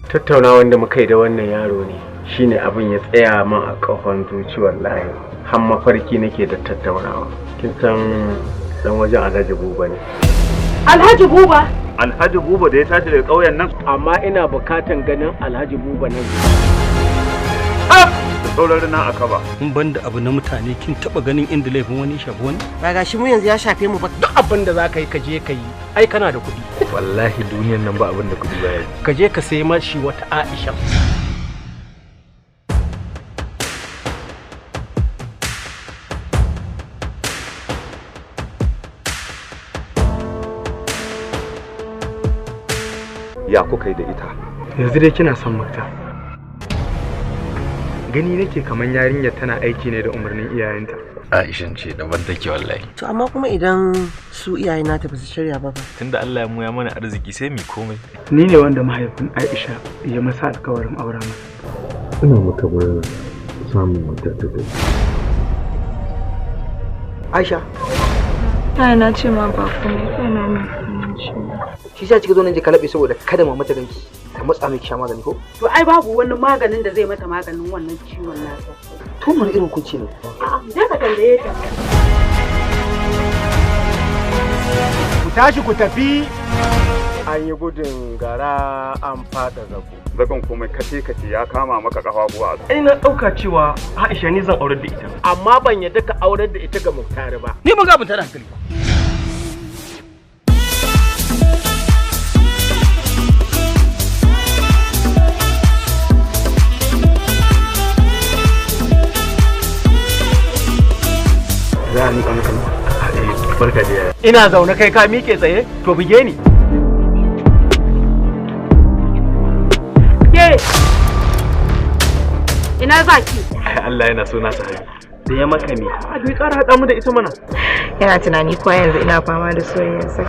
Tattaunawa da muka yi da wannan yaro ne shine abin ya tsaya min a ƙahon zuci. Wallahi har mafarki nake da tattaunawa. Kin san dan wajen Alhaji Buba ne. Alhaji Buba? Alhaji Buba da ya tashi daga ƙauyen nan. Amma ina bukatan ganin Alhaji Buba nan. Da sauran na akaba. In ban da abu na mutane, kin taba ganin inda laifin wani shafi wani? Ba gashi mu yanzu ya shafe mu ba. Duk abin da za ka yi, ka je ka yi. Ai kana da kuɗi. Wallahi duniyan nan ba abin da kuɗi baya yi. Ka je ka sayi mashi wata Aisha. Ya kuka yi da ita? Yanzu dai kina son mata. Gani nake kamar yarinyar tana aiki ne da umarnin iyayenta. Aishan ce daban take wallahi. To amma kuma idan su iyaye nata ba su shirya ba fa? Tunda Allah ya mu ya mana arziki, sai mu komai. Ni ne wanda mahaifin Aisha ya masa alkawarin aura masa. Ina maka murna samun mata ta gari. Aisha. Ai na ce ma ba komai, kaina ne ciwo. Shi sa kika zo nan je kalabe saboda kada mama ta ganki ta matsa miki sha magani ko? To ai babu wani maganin da zai mata maganin wannan ciwon nata. To mun irin kunci ne. A'a, je ka tambaye ta. Ku tashi ku tafi. An yi gudun gara an fada zago. Zagon komai kace kace ya kama maka kafafuwa. Ai na dauka cewa Aisha ni zan aurar da ita. Amma ban yadda ka aurar da ita ga Muktari ba. Ni ban ga abin tada hankali ba. Za a miƙa maka. Barka da yaya. Ina zaune kai ka miƙe tsaye, to buge ni. Ke! Ina za ki? Ai Allah yana so na sahabi. Da ya maka me? A bai ƙara haɗa mu da ita mana. Yana tunani ko yanzu ina fama da soyayyarsa.